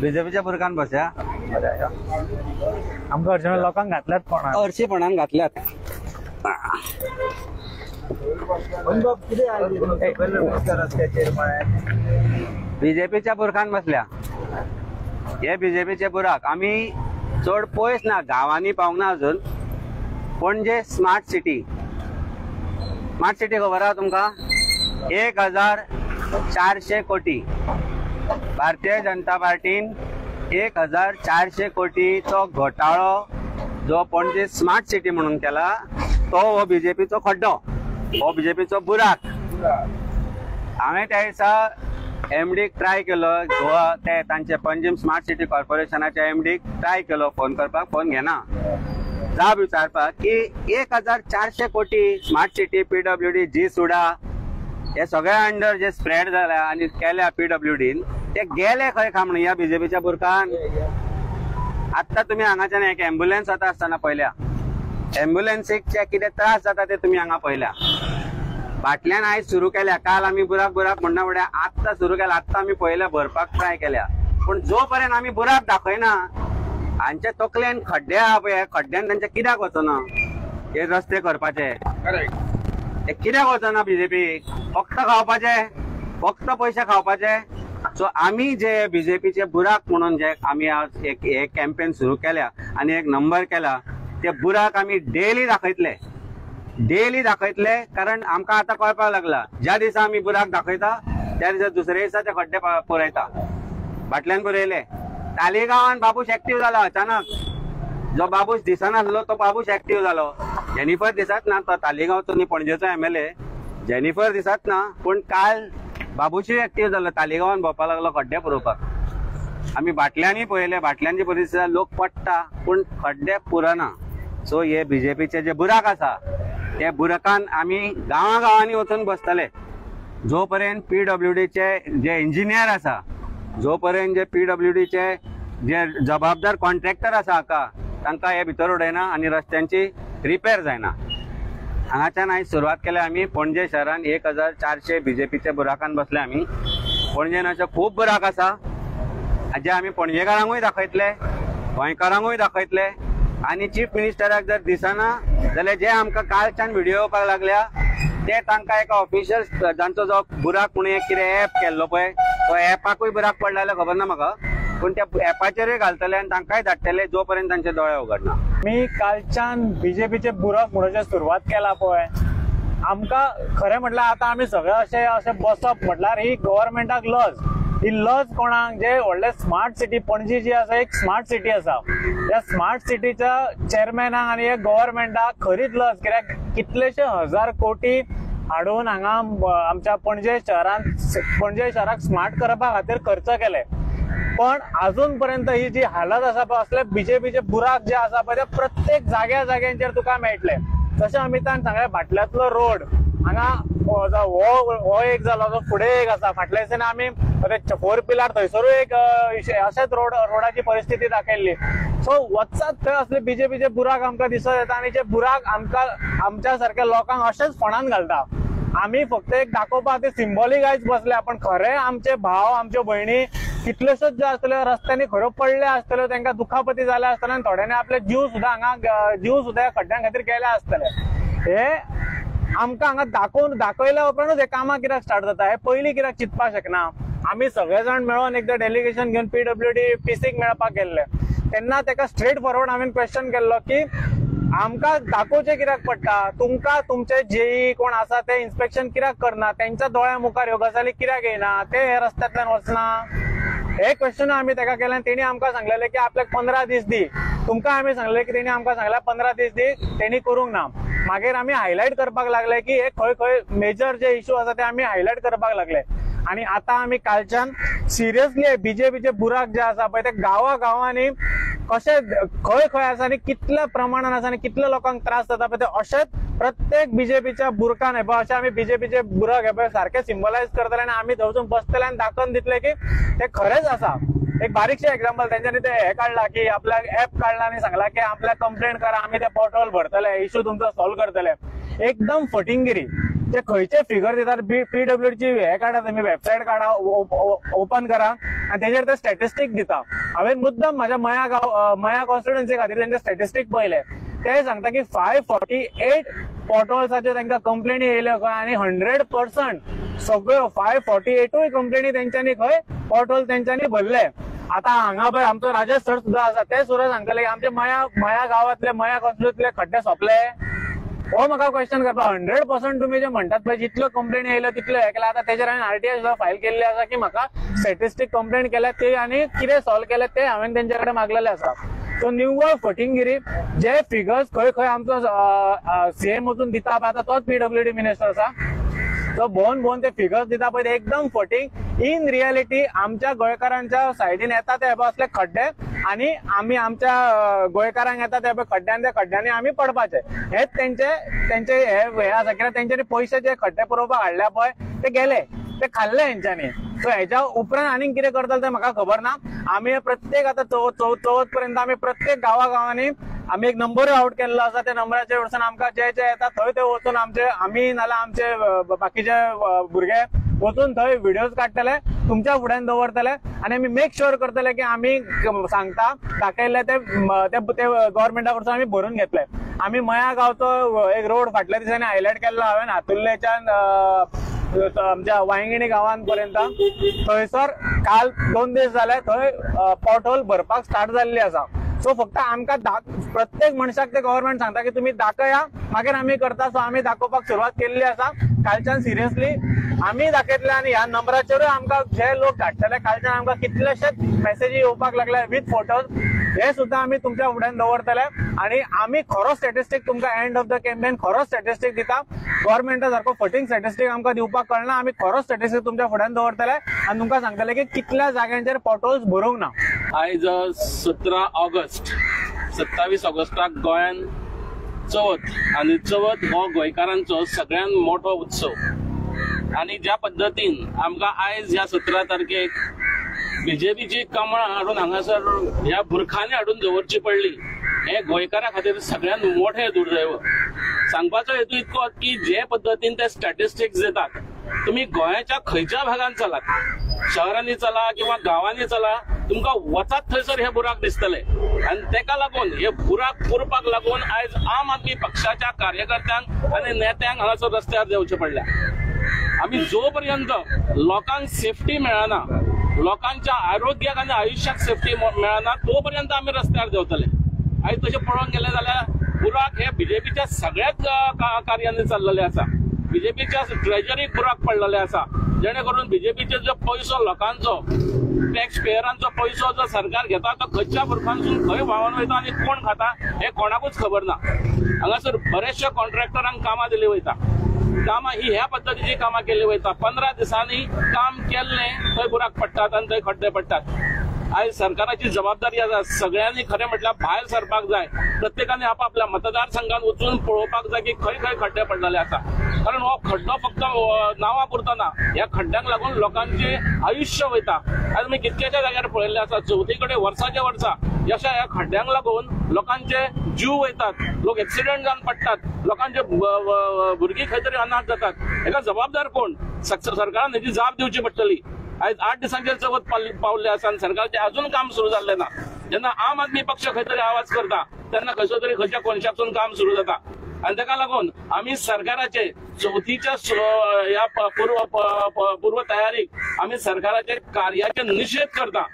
बीजेपीच्या बुरकान बसया. आमकां हरशीं लोकांक घातल्यात कोणा हरशीपणान घातल्यात. बीजेपीच्या बुरखान बसल्या. हे बीजेपीचे बुराक. आमी चड पयस ना, गांवांनी पावंक ना अजून. Panaji smart city, smart city खबर आहा तुमकां? 1400 कोटी भारतीय जनता पार्टीन 1400 कोटीचो घोटाळो जो पणजे स्मार्ट सिटी म्हणून केला तो हो बीजेपीचो खड्डो, हो बीजेपीचो बुराक. हांवें त्या दिसा एमडीक ट्राय केलो, गोवा ते तांचे पंजीम स्मार्ट सिटी कॉर्पोरेशनाच्या एमडीक ट्राय केलो फोन करपाक, फोन घेना. जाब विचारपाक की 1400 कोटी स्मार्ट सिटी पीडब्ल्यूडी जी सुडा हे सगळ्या अंडर जे स्प्रेड जाल्या आनी केल्या पीडब्ल्यूडीन ते गेले खंय काय म्हणून ह्या बीजेपीच्या बुरकान. आत्तां तुमी हांगाच्यान एक एम्बुलन्स वता आसतना पळयल्या, एम्बुलन्सीक जे कितें त्रास जाता ते तुमी हांगा पळयल्या. फाटल्यान आयज सुरू केल्या, काल आमी बुराक बुराक म्हणना फुडें आत्तां सुरू केल्या, आत्तां आमी पळयल्या भरपाक ट्राय केल्या. पूण जो पर्यंत आमी बुराक दाखयना हांच्या तकलेन खड्डे आहा पळय, खड्ड्यान तांचे कित्याक वचना हे रस्ते करपाचे, ते कित्याक वचना बीजेपी? फक्त खावपाचे, फक्त पयशे खावपाचे. सो आमी जे बीजेपीचे बुराक म्हणून जे आमी आज एक कॅम्पेन सुरू केल्या आनी एक नंबर केला, ते बुराक आमी डेली दाखयतले, डेली दाखयतले. कारण आमकां आतां कळपाक लागला, ज्या दिसा आमी बुराक दाखयता त्या दिसा दुसऱ्या दिसा ते खड्डे पुरयता. फाटल्यान पुरयले. तालिगांवान बाबूश एक्टीव जाला अचानक. जो बाबूश दिसनासलो तो बाबूश एक्टीव जालो. जेनिफर दिसत ना, तो तालिगांवचो न्ही पणजेचो एमएलए जेनिफर दिसत ना, पूण काल बाबूशूय एक्टीव जालो, तालिगांवान भोंवपाक लागलो खड्डे पुरोवपाक. आमी बाटल्यांनी पळयले, बाटल्यांची परिस्थिती लोक पडटा पूण खड्डे पुरना. सो हे बीजेपीचे जे बुराक आसा ते बुराकान आमी गांवा गांवांनी वचून बसतले. जो पर्यंत पीडब्ल्यूडीचे जे इंजिनियर आसा, जो पर्यंत जे पीडब्ल्यूडीचे जे जबाबदार कॉन्ट्रॅक्टर आसा हाका तांकां हे भितर उडयना आनी रस्त्यांची रिपेर जायना. हांगाच्यान आयज सुरवात केल्या आमी. पणजे शहरान 1400 बीजेपीचे बुराकान बसले आमी. पणजेन अशे खूब बुराक आसा जे आमी पणजेकारांकूय दाखयतले, गोंयकारांकूय दाखयतले. आनी चीफ मिनिस्टराक जर दिसना जाल्यार जे आमकां कालच्यान व्हिडिओ येवपाक लागल्या ते तांकां एका ऑफिशियल जांचो जो बुराक म्हणून एक कितें एप केल्लो पळय, तो एपाकूय बुराक पडला जाल्यार खबर ना म्हाका, पूण त्या एपाचेरूय घालतले आनी तांकांय धाडटले जो पर्यंत तांचे दोळे उगडना. मी कालच्यान बीजेपीचे बुराक म्हणून सुरवात केला पळय, आमकां खरें म्हटल्यार आतां आमी सगळे अशे अशे बसप म्हटल्यार ही गव्हर्मेंटाक लज. ही लज कोणाक? जे व्हडले स्मार्ट सिटी पणजी जी आसा एक स्मार्ट सिटी आसा, त्या स्मार्ट सिटीच्या चेअरमॅनाक आनी गव्हर्मेंटाक खरीच लज. कित्याक कितलेशे हजार कोटी हाडून हांगा आमच्या पणजे शहरांत, पणजे शहराक स्मार्ट करपा खातीर खर्च केले, पण अजून पर्यंत ही जी हालत आसा पळय, असले बीजेपीचे बुराक जे आसा पळय ते प्रत्येक जाग्या जाग्यांचेर तुका मेळटले. जशें अमितान सांगलें, भाटल्यांतलो रोड हांगा हो एक जालो, जो फुडें एक आसा, फाटल्या दिसांनी आमी फोर पिलार थंयसरूय एक अशेंच रोडाची परिस्थिती दाखयल्ली. सो वचत थंय असले बीजेपीचे बुराक आमकां दिसत येता आनी जे बुराक आमकां आमच्या सारक्या लोकांक अशेंच फोंडान घालता. आमी फक्त एक दाखोवपा खातीर सिंबॉलीक आयज बसले, पण खरें आमचे भाव आमच्यो भयणी कितलेशोच जे आसतल्यो रस्त्यांनी खऱ्यो पडले आसतल्यो, तांकां दुखापती जाल्या आसतल्यो आनी थोड्यांनी आपले जीव सुद्दां हांगा जीव सुद्दां ह्या खड्ड्यां खातीर गेले आसतले. हे आमकां हांगा दाखोवन दाखयल्या उपरांतूच हे कामां कित्याक स्टार्ट जाता हे पयलीं कित्याक चिंतपाक शकना. आमी सगळे जाण मेळोन एकदां डेलिगेशन घेवन पीडब्ल्यूडी पीसीक मेळपाक गेल्ले तेन्ना ताका स्ट्रेट फॉरवर्ड हांवें क्वेश्चन केल्लो की आमकां दाखोवचें कित्याक पडटा, तुमकां तुमचे जेई कोण आसा ते इन्स्पेक्शन कित्याक करना, तेंच्या दोळ्या मुखार ह्यो गजाली कित्याक येना, ते हे रस्त्यांतल्यान वचना, हे क्वेश्चन आमी ताका केलें. तेणी आमकां सांगलेलें की आपल्याक 15 दीस दी. तुमकां आमी सांगलें की तेणी आमकां सांगलें 15 दीस दी, तेणी करूंक ना. मागीर आमी हायलायट करपाक लागले की हे खंय खंय मेजर जे इशू आसा ते आमी हायलायट करपाक लागले. आनी आतां आमी कालच्यान सिरियसली बीजेपीचे बुराक जे आसा पळय ते गांवा गांवांनी कशे खंय खंय आसा आनी कितल्या प्रमाणान आसा आनी कितल्या लोकांक त्रास जाता पळय ते अशेंच प्रत्येक बीजेपीच्या बुरकान हे पळय अशें आमी बीजेपीचे बुराक हे पळय सारके सिम्बलायज करतले आनी आमी थंय वचून बसतले आनी दाखोवन दितले की ते खरेंच आसा. एक बारीकशें एग्जाम्पल तेंच्यांनी ते हे काडला की आपल्याक एप काडला आनी सांगला की आपल्याक कंप्लेंट करा, आमी ते पोर्टल भरतले, इशू तुमचो सॉल्व करतले. एकदम फटिंगिरी. ते खंयचे फिगर दितात पीडब्ल्यूडीची हे काडा, तुमी वेबसायट काडा, ओपन करा, आनी तेजेर ते स्टॅटिस्टीक दिता. हांवें मुद्दम म्हाज्या मया गांव मया कॉन्स्टिट्युएन्सी खातीर तेंचे स्टॅटिस्टीक पळयले. ते सांगता की 548 पोर्टल्साच्यो तांकां कंप्लेनी येयल्यो खंय आनी 100% सगळ्यो 548 कंप्लेनी तेंच्यांनी खंय पोर्टल तेंच्यांनी भरले. आता हांगा पळय आमचो राजेश सर सुद्दां आसा, ते सुद्दां सांगतले की आमचे मया मया गांवांतले मया कॉन्स्टिट्युएन्सीतले खड्डे सोंपले. हो म्हाका क्वेश्चन करता. 100% तुमी जे म्हणटात पळय जितल्यो कंप्लेनी येयल्यो तितल्यो हे केल्या. आतां तेजेर हांवें आरटीआय सुद्दां फायल केल्ली आसा की म्हाका स्टॅटिस्टीक कंप्लेन केल्या ते आनी कितें सॉल्व केले ते हांवें तेंचे कडेन मागलेले आसा. सो निव्वळ फटिंगिरी जे फिगर्स खंय खंय आमचो सीएम वचून दिता पळय, आतां तोच पीडब्ल्यूडी मिनिस्टर आसा, तो भोवन भोवन ते फिगर्स दिता पळय ते एकदम फटींग. इन रियलिटी आमच्या गोंयकारांच्या सायडीन येता ते असले खड्डे आनी आमी आमच्या गोंयकारांक येता ते खड्डे आनी त्या खड्ड्यांनी आमी पडपाचे. हेच तेंचे तेंचे हे आसा कित्याक तेंच्यांनी पयशे जे खड्डे पुरोवपाक हाडल्या पळय ते गेले, ते खाल्ले हेंच्यांनी. सो हेच्या उपरांत आनीक कितें करतले तें म्हाका खबर ना. आमी प्रत्येक आतां चवथ पर्यंत आमी प्रत्येक गांवा गांवांनी आमी एक नंबरूय आवट केल्लो आसा. त्या नंबराचेर वचून आमकां जे जे येता थंय ते वचून आमचे आमी नाल्यार आमचे बाकीचे भुरगे वचून थंय व्हिडियोज काडटले, तुमच्या फुड्यान दवरतले आनी आमी मेक शुअर करतले की आमी सांगता दाखयल्ले ते गव्हर्मेंटा कडसून आमी भरून घेतले. आमी मया गांवचो एक रोड फाटल्या दिसांनी हायलायट केल्लो हांवें, हातुर्लेच्यान आमच्या वांयगिणी गांवांपर्यंत. थंयसर काल 2 दीस जाले थंय पोर्टहोल भरपाक स्टार्ट जाल्ली आसा. सो फक्त आमकां प्रत्येक मनशाक ते गव्हर्मेंट सांगता की तुमी दाखया मागीर आमी करता. सो आमी दाखोवपाक सुरवात केल्ली आसा कालच्यान. सिरियसली आमी दाखयतले आनी ह्या नंबराचेरूय आमकां जे लोक धाडटले कालच्यान आमकां कितलेशेच मेसेजी येवपाक लागले विथ फोटोज, हे सुद्दां आमी तुमच्या फुड्यान दवरतले आनी आमी खरो स्टॅटिस्टीक तुमकां एंड ऑफ the campaign खरो स्टॅटिस्टीक दिता. गव्हर्मेंटा सारको फटींग स्टॅटिस्टीक आमकां दिवपाक कळना. आमी खरो स्टॅटिस्टीक तुमच्या फुड्यान दवरतले आनी तुमकां सांगतले की कितल्या जाग्यांचेर पोर्टहोल्स भरूंक ना. आयज 17 ऑगस्ट 27 ऑगस्टाक गोंयान चवथ आनी चवथ हो गोंयकारांचो सगळ्यांत मोठो उत्सव. आनी ज्या पद्दतीन आमकां आयज ह्या 17 तारखेक बीजेपीची कमळां हाडून हांगासर ह्या बुरखांनी हाडून दवरची पडली हे गोंयकारां खातीर सगळ्यांत मोठें दुर्दैव. सांगपाचो हेतू इतको की जे पद्दतीन ते स्टॅटिस्टिक्स दितात, तुमी गोंयाच्या खंयच्या भागान चलात, शहरांनी चला किंवा गांवांनी चला, तुमकां वचात थंयसर हे बुराक दिसतले. आनी तेका लागून हे बुराक पुरपाक लागून आयज आम आदमी पक्षाच्या कार्यकर्त्यांक आनी नेत्यांक हांगासर रस्त्यार देंवचे पडल्या. आमी जो पर्यंत लोकांक सेफ्टी मेळना, लोकांच्या आरोग्याक आनी आयुश्याक सेफ्टी मेळना, तो पर्यंत आमी रस्त्यार देंवतले. आयज तशें पळोवंक गेले जाल्यार बुराक हे बीजेपीच्या सगळ्याच कार्यांनी चल्लेले आसा. बीजेपीच्या ट्रेजरीक बुराक पडलेले आसा, जेणे करून बीजेपीचे जो पयसो लोकांचो टॅक्स पेयरांचो पयसो जो सरकार घेता तो खंयच्या बुरखांसून खंय व्हांवन वयता आनी कोण खाता हे कोणाकूच खबर ना. हांगासर बरेचशे कॉन्ट्रॅक्टरांक कामां दिली वयता, कामां ही ह्या पद्दतीची कामां केल्ली वयता. 15 दिसांनी काम केल्लें थंय बुराक पडटात आनी थंय खड्डे पडटात. आयज सरकाराची जबाबदारी आसा, सगळ्यांनी खरें म्हटल्यार भायर सरपाक जाय, प्रत्येकाने आपापल्या मतदारसंघात वचून पळोवपाक जाय की खंय खंय खड्डे पडलेले आसा. कारण हो खड्डो फक्त नांवा पुरतो ना, ह्या खड्ड्यांक लागून लोकांचे आयुश्य वयता. आयज आमी कितक्याच्या जाग्यार पळयल्ले आसा, चवथी कडेन वर्साच्या वर्सा अशा ह्या खड्ड्यांक लागून लोकांचे जीव वयतात, लोक एक्सिडंट जावन पडटात, लोकांचे भुरगीं खंय तरी अनाथ जातात. हेका जबाबदार कोण? सरकारान हेची जाप दिवची पडटली. आयज 8 दिसांचेर चवथ पावल्ले आसा आनी सरकारचें अजून काम सुरू जाल्लें ना. जेन्ना आम आदमी पक्ष खंय तरी आवाज करता तेन्ना खंयसर तरी खंयच्या कोनशाकसून काम सुरू जाता. आनी ताका लागून आमी सरकाराचे चवथीच्या ह्या पूर्व तयारीक आमी सरकाराचे कार्याचे निशेध करता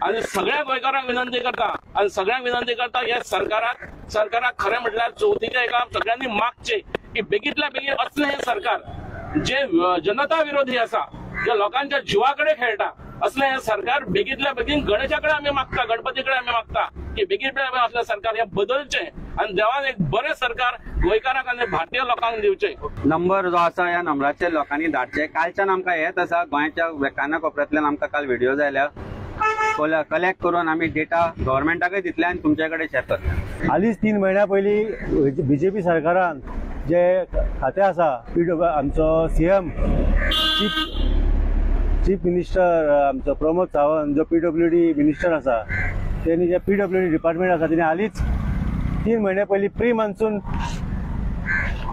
आनी सगळ्या गोंयकारांक विनंती करता आनी सगळ्यांक विनंती करता ह्या सरकाराक खरें म्हटल्यार चवथीच्या एका सगळ्यांनी मागचें की बेगीतल्या बेगीन असलें हें सरकार जे जनता विरोधी आसा, जे लोकांच्या जिवा कडेन खेळटा असलें हें सरकार बेगीतल्या बेगीन गणेशा कडेन आमी मागता, गणपती कडेन आमी मागता की बेगीतल्या बेगीन असलें सरकार हें बदलचें आनी देवान एक बरें सरकार गोंयकारांक आनी भारतीय लोकांक दिवचें. नंबर जो आसा ह्या नंबराचेर लोकांनी धाडचे. कालच्यान आमकां हेच आसा, गोंयच्या कानाकोपऱ्यांतल्यान आमकां काल व्हिडियो जाल्या कलेक्ट करून आमी डेटा गव्हर्मेंटाकय दितले आनी तुमचे कडेन शेअर करतले. हालींच 3 म्हयन्या पयलीं बीजेपी सरकारान जे खातें आसा आमचो सीएम चीफ मिनिस्टर आमचो प्रमोद सावंत जो पीडब्ल्यूडी मिनिस्टर आसा तेणी जे पीडब्ल्यूडी डिपार्टमेंट आसा तेणी हालींच 3 म्हयने पयलीं प्री मान्सून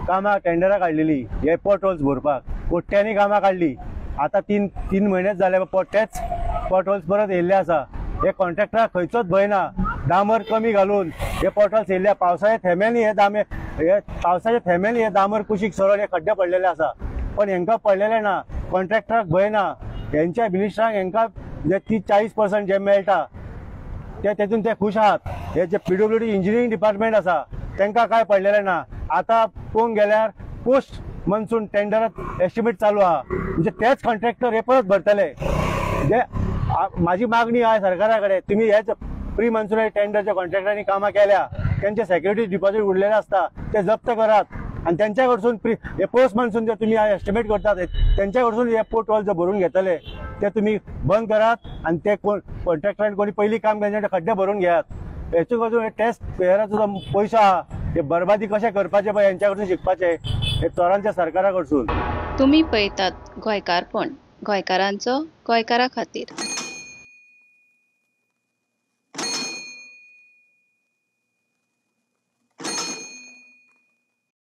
कामां टेंडरां काडलेली हे पोर्टहोल्स भरपाक, कोट्यांनी कामां काडली. आतां 3 म्हयनेच जाले पोटेच पॉटहोल्स परत येयल्ले आसा. हे कॉन्ट्रॅक्टराक खंयचोच भंय ना, डांबर कमी घालून हे पॉटहोल्स येयल्ले. पावसाच्या थेंब्यांनी हे दामे हे पावसाच्या थेंब्यांनी हे डांबर कुशीक सरून हे खड्डे पडलेले आसा. पण हेंकां पडलेले ना, कॉन्ट्रॅक्टराक भंय ना. हेंच्या मिनिस्टरांक हेंकां जे 30-40% जे मेळटा ते तेतून ते खूश आहात. हे जे PWD engineering department आसा तेंकां कांय पडलेलें ना. आतां पळोवंक गेल्यार पोस्ट मनसून टेंडरात एस्टिमेट चालू आहा, म्हणजे तेच कॉन्ट्रॅक्टर हे परत भरतले. जे माझी मागणी आहे सरकारा कडेन, तुमी हेच प्री मनसून टेंडरच्या कॉन्ट्रॅक्टरांनी कामां केल्या तेंचे सेक्युरिटी डिपॉझिट उरलेले आसता ते जप्त करात आनी तेंच्या कडसून प्री हे पोस्ट मनसून जे तुमी एस्टिमेट करतात तेंच्या कडसून हे पोर्ट जे भरून घेतले ते तुमी बंद करात आनी ते कोण कॉन्ट्रॅक्टरान कोणी पयलीं काम केलें खड्डे भरून घेयात. हेचे कडसून हे टॅक्स पेयराचो जो पयसो आहा हे बरबादी कशें करपाचें पळय हेंच्या कडसून शिकपाचें हे चोरांच्या सरकारा कडसून. तुमी पळयतात गोंयकारपण, गोंयकारांचो गोंयकारा खातीर.